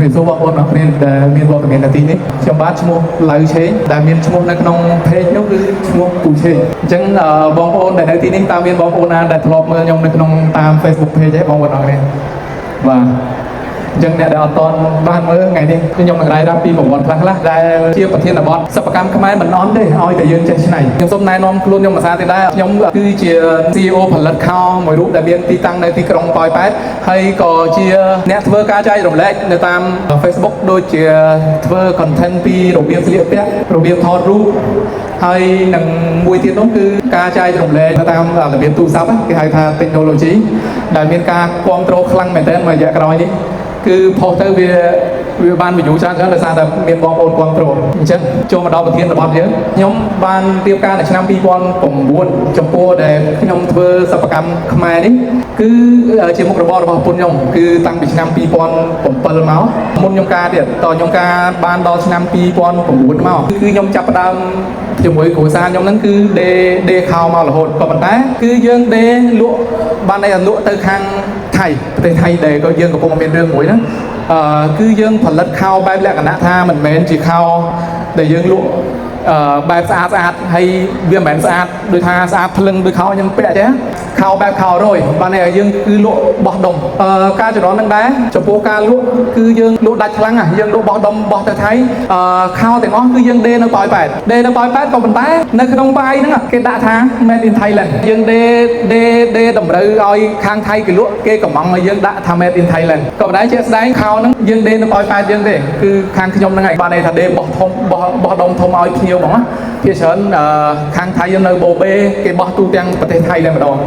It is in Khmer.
រាបសួរបងប្អូនអរគ្នាដែលមានវត្តមាននៅទីនេះខ្ញុំបាទឈ្មោះឡៅឆេងដែលមានឈ្មោះនៅក្នុង page នោះគឺឈ្មោះពូឆេងអញ្ចឹងអឺបងប្អូនដែលនៅទីនេះតើមានបងប្អូនណាដែលធ្លាប់មើលខ្ញុំនៅក្នុងតាម Facebook page ទេបងប្អូនអរគ្នាបាទអញ្ចឹងអ្នកដែលអត់ទាន់បានមើលថ្ងៃនេះខ្ញុំនឹងរាយរាប់ពីប្រវត្តិខ្លះៗដែលជាប្រធានបទសិប្បកម្មខ្មែរមិនអន់ទេឲ្យតែយើងចេះច្នៃខ្ញុំសូមណែនាំខ្លួនខ្ញុំភាសាទៀតដែរខ្ញុំគឺជា CEO ផលិតខោមួយរូបដែលមានទីតាំងនៅទីក្រុងប៉ោយប៉ែតហើយក៏ជាអ្នកធ្វើការចែករំលែកនៅតាម Facebook ដូចជាធ្វើ content ពីរបៀបស្លៀកពាក់របៀបថតរូបហើយនឹងមួយទៀតនោះគឺការចែករំលែកនៅតាមរបៀបទូរស័ព្ទគេហៅថា technology ដែលមានការគ្រប់គ្រងខ្លាំងមែនទែនមួយរយៈក្រោយនេះ គឺផុសទៅវាវាបាន view ច្រើនច្រើនដោយសារតែមានបងប្អូនគ្រប់គ្រងអញ្ចឹងចូលមកដល់ប្រធានរបស់យើងខ្ញុំបានរៀបការនៅឆ្នាំ2009ចំពោះដែលខ្ញុំធ្វើសិប្បកម្មខ្មែរនេះគឺជាមុខរបររបស់ប្រពន្ធខ្ញុំគឺតាំងពីឆ្នាំ2007មកមុនខ្ញុំការទៀតតខ្ញុំការបានដល់ឆ្នាំ2009មកគឺខ្ញុំចាប់ផ្ដើមជាមួយគ្រួសារខ្ញុំហ្នឹងគឺដេដេខោមករហូតក៏ប៉ុន្តែគឺយើងដេលក់បានន័យថាលក់ទៅខាងថៃប្រទេសថៃដែលក៏យើងកំពុងមានរឿងមួយហ្នឹងអឺគឺយើងផលិតខោបែបលក្ខណៈថាមិនមែនជាខោដែលយើងលក់អឺបែបស្អាតស្អាតហើយវាមិនមែនស្អាតដូចថាស្អាតភ្លឹងដូចខោខ្ញុំពាក់ទេខោបែបខោរយបានន័យថាយើងគឺលក់បោះដុំអឺការជំនាន់ហ្នឹងដែរចំពោះការលក់គឺយើងលក់ដាច់ខ្លាំងណាស់យើងលក់បោះដុំបោះទៅថៃអឺខោទាំងអស់គឺយើងដេនៅប៉ោយប៉ែតដេនៅប៉ោយប៉ែតក៏ប៉ុន្តែនៅក្នុងបាយហ្នឹងគេដាក់ថា made in Thailand យើងដេដេដេតម្រូវឲ្យខាងថៃគេលក់គេកំងឲ្យយើងដាក់ថា made in Thailand ក៏ប៉ុន្តែជាក់ស្ដែងខោហ្នឹងយើងដេនៅប៉ោយប៉ែតយើងទេគឺខាងខ្ញុំហ្នឹងឯងបានន័យថាដេបោះធំបោះបោះដុំធំឲ្យភ្ញៀវហ្មងណាភាគច្រើនអឺខាងថៃយើងនៅបូបេគេបោះទូទាំងប្រទេសថៃតែម្ដង។